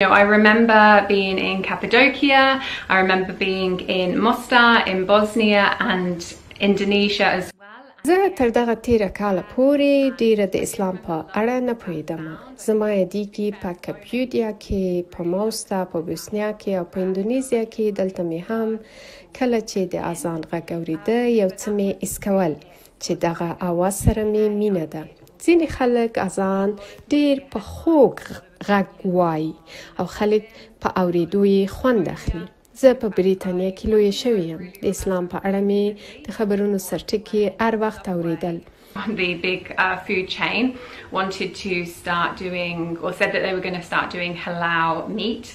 I remember being in Cappadocia, I remember being in Mostar, in Bosnia and Indonesia as well. زه تر دغه تېره کاله پورې ډېره د اسلام په اړه نه پوهېدم. زما یادېږي په کپیودیا کې، په موستا، په بوسنیا کې او په اندونیزیا کې دلته مې هم کله چې د اذان غږ اورېده یو څه مې حس کول چې دغه اواز سره مې مینه ده. ځینې خلک اذان ډېر په خوږ غږ وايي او خلک په اورېدو یې خوند اخلي. زه په بریتانیا کې لویه شوې یم. د اسلام په اړه مې د خبرونو سرټکي هر وخت اورېدل. The big food chain wanted to start doing, or said that they were going to start doing halal meat.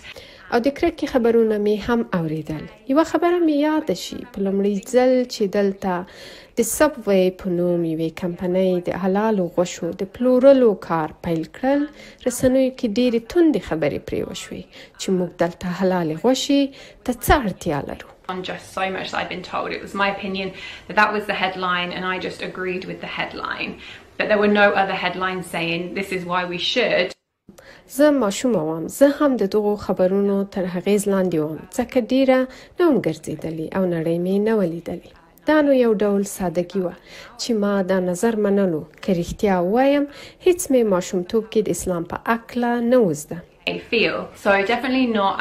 او د کرکې خبرونه مې هم اورېدل. یوه خبره مې یاده شي، په لومړي ځل چې دلته د سبوی په نوم یوې کمپنۍ د حلالو غوښو د پلورلو کار پیل کړل، رسنیو کې ډېرې توندې خبرې پرې وشوې چې موږ دلته حلالې غوښې ته څه اړتیا لرو. On just so much that I'd been told. It was my opinion that that was the headline and I just agreed with the headline. But there were no other headlines saying this is why we should. زه ماشومه وم، زه هم د دغو خبرونو تر اغېز لاندې وم، ځکه ډېره نه وم ګرځېدلې او نړۍ مې نه وه لیدلې. دا نو یو ډول سادګي وه چې ما دا نظر منلو. که رښتیا ووایم، هیڅ مې ماشومتوب کې د اسلام په هکله نه و زده. Feel. So definitely not,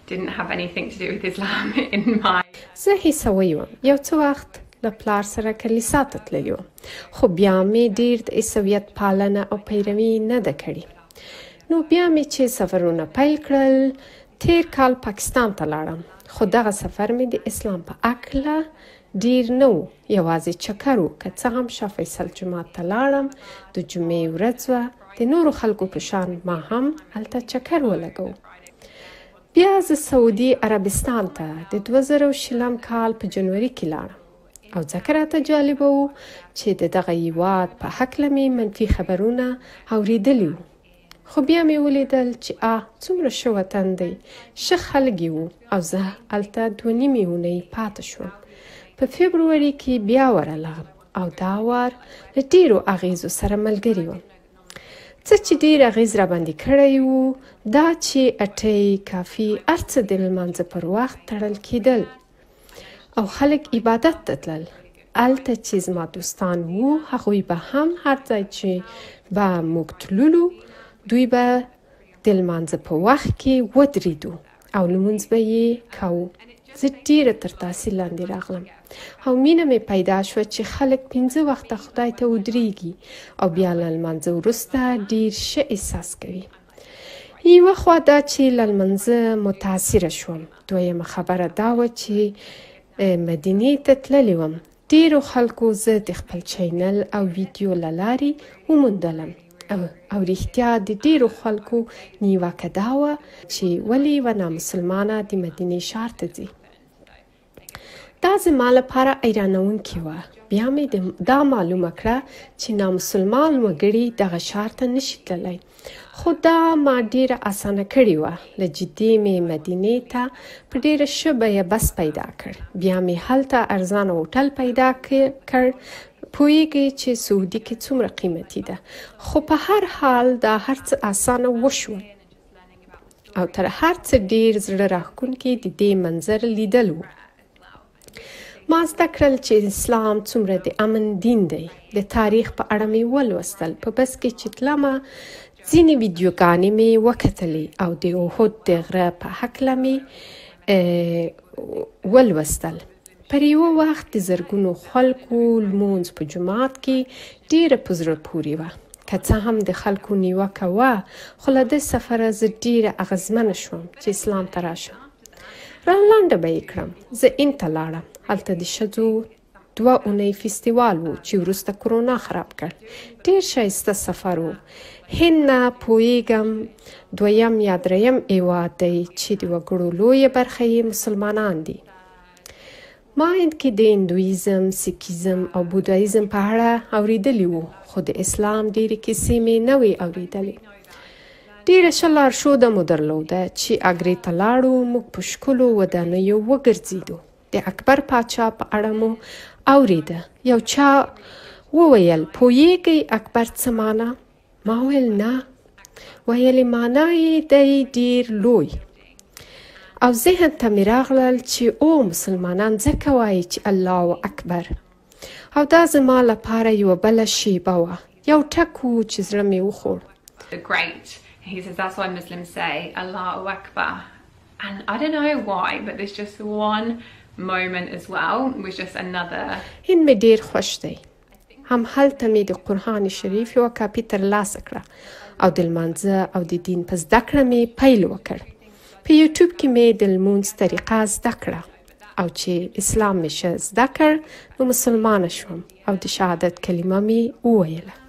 didn't have anything to do with Islam in my. زه عیسوۍ وم. یو څه وخت له پلار سره کلیسا ته تللې وم، خو بیا مې ډېر د عیسویت پالنه او پیروي نه ده کړې. نو بیا مې چې سفرونه پیل کړل، تېر کال پاکستان ته لاړم، خو دغه سفر مې د اسلام په هکله ډېر نه و، یوازې چکر و. که څه هم شاه فیصل جومات ته لاړم، د جمعې ورځ وه، د نورو خلکو په شان ما هم هلته چکر ولګاوه. بیا زه سعودي عربستان ته د 2020 کال په جنوري کې لاړم او ځکه راته جالبه و چې د دغه هیواد په هکله مې منفي خبرونه اورېدلي وو. خو بیا مې ولیدل چې آه څومره ښه وطن دی، ښه خلک یې وو او زه هلته 2.5 اونۍ پاتې شوم. په فبروري کې بیا ورغلم او دا وار له ډېرو اغېزو سره ملګري وم. څه چې ډېر اغېز راباندې کړی و دا چې هټۍ، کافي، هر څه د لمانځه پر وخت تړل کېدل او خلک عبادت ته تلل. هلته چې زما دوستان وو، هغوی به هم هر ځای چې به موږ تللو، دوی به د لمانځه په وخت کې ودرېدو او لمونځ به یې کاوه. زه ډېره تر تاثیر لاندې راغلم او مینه مې پیدا شوه چې خلک 5 وخته خدای ته ودرېږي او بیا له لمانځه وروسته ډېر ښه احساس کوي. یوه خوا دا چې له لمانځه متاثره شوم، دویمه خبره دا وه چې مدینې ته تللې وم. ډېرو خلکو زه د خپل چینل او ویډیو له لارې وموندلم او رښتیا د ډېرو خلکو نیوکه دا وه چې ولې یوه نامسلمانه د مدینې ښار ته ځي. دا زما لپاره حیرانوونکې وه. بیا مې دا معلومه کړه چې نامسلمان وګړي دغه ښار ته نشي تللی، خو دا ما ډېره اسانه کړې وه. له جدې مې مدینې ته په ډېره ښه بیه بس پیدا کړ. بیا مې هلته ارزانه هوټل پیدا کړ. پوهېږئ چې سعودي کې څومره قیمتي ده، خو په هر حال دا هر څه اسانه وشول او تر هر څه ډېر زړه راښکونکي د دې منظر لیدل وو. ما زده کړل چې اسلام څومره د امن دین دی. د تاریخ په اړه مې ولوستل. په بس کې چې تلمه ځینې ویډیوګانې مې وکتلې او د احد د غره په هکله مې ولوستل. پر یوه وخت د زرګونو خلکو لمونځ په جومات کې ډېره په زړه پورې وه. که څه هم د خلکو نیوکه وه، خو له دې سفره زه ډېره اغېزمنه شوم چې اسلام ته راشم. را لنډه به یې کړم. زه هند ته لاړم. هلته د ښځو 2 اونۍ فستیوال و چې وروسته کرونا خراب کړ. ډېر ښایسته سفر و. هند نه پوهېږم دویم یا دریم هېواد دی چې د وګړو لویه برخه یې مسلمانان دي. ما هند کې د هندویزم، سیکیزم او بودایزم په اړه اورېدلي وو، خو د اسلام ډېرې کیسې مې نه وې اورېدلې. ډېره ښه لارښوده مو درلوده چې اګرې ته لاړو. موږ په ښکلو ودانیو وګرځېدو. د اکبر پاچا په اړه مو اورېده. یو چا وویل، پوهېږئ اکبر څه معنا؟ ما وویل نه. ویل یې معنا یې دی ډیر لوی. او ذهن ته مې راغلل چې او مسلمانان ځکه وایي چې الله اکبر. او دا زما لپاره یوه بله شیبه وه، یو ټک و چې زړه مې وخوړ. The great. He says that's why Muslims say Allahu Akbar. And I don't know why, but there's just one moment as well, was just another. هند مې ډیر خوښ دی. هم هلته مې د قرآن شریف یوه کاپي ترلاسه کړه او د لمانځه او د دین په زده کړه مې پیل وکړ. په یوټیوب کې مې د لمونځ طریقه زده کړه او چې اسلام مې ښه زده کړ نو مسلمانه شوم او د شهادت کلمه مې وویله.